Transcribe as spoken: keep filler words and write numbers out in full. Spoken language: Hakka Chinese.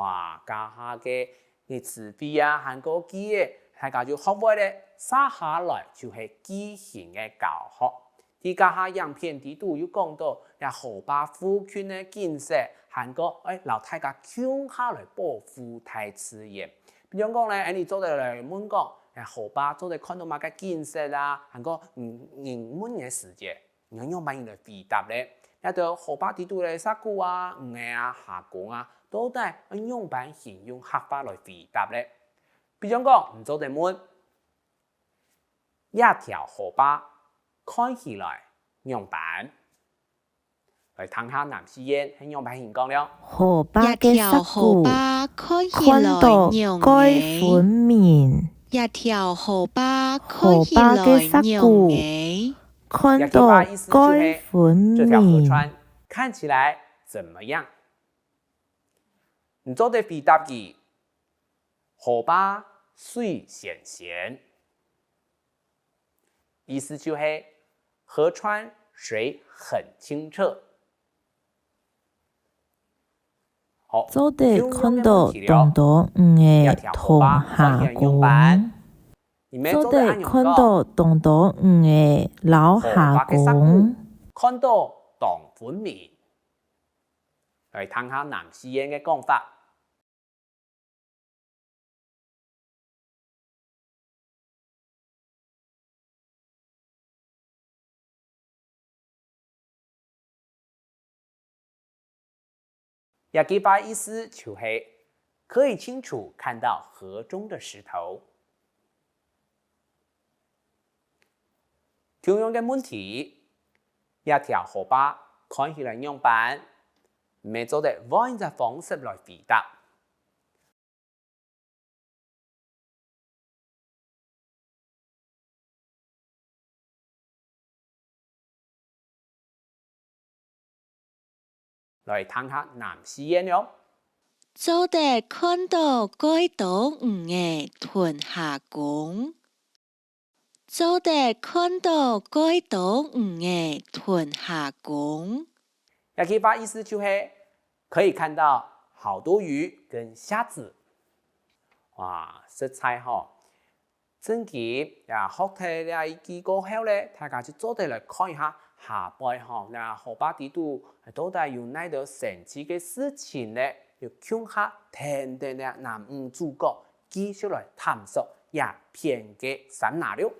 哇，這下个个詞彙啊，還過句仔，大家就學會了。接下來就係句型个教學。在這下影片裡肚有講到，這河壩附近个景色，還過愛摎大家共下來保護大自然。比如講呢，𠊎等做得來問講，這河壩做得看到麼个景色啊？還過，嗯，人問个時節， 你愛仰般來回答咧？這兜河壩裡肚个石牯啊、魚仔啊、蝦公啊，到底愛仰般形容客話來回答咧？比如講，你做得問：「這條河壩看起來仰般？」來聽下南四縣係仰般形講了。河壩个石牯看到蓋分明。這條河壩看起來仰仔？河壩个石牯 看到蓋分明。這條河川看起來怎麼樣？你做得回答佢：「河壩水鮮鮮。」意思就係河川水很清澈。好，做得看到當多魚仔同蝦公。做得看到當多魚仔摎蝦公。看到當分明。來聽下南四縣个講法。 這句話意思就係可以清楚看到河中的石頭。同樣个問題，這條河壩看起來仰般？你做得換一隻方式來回答。 來聽下南四縣哦。做得看到蓋多魚仔同蝦公。做得看到蓋多魚仔同蝦公。這句話意思就係可以看到好多魚跟蝦子。哇，實在吼， 正經啊，學忒這一句過後咧，大家就做得來看一下下背吼，這河壩裡肚到底有哪兜神奇个事情咧？愛共下跈等這男女主角繼續來探索這片个山林了。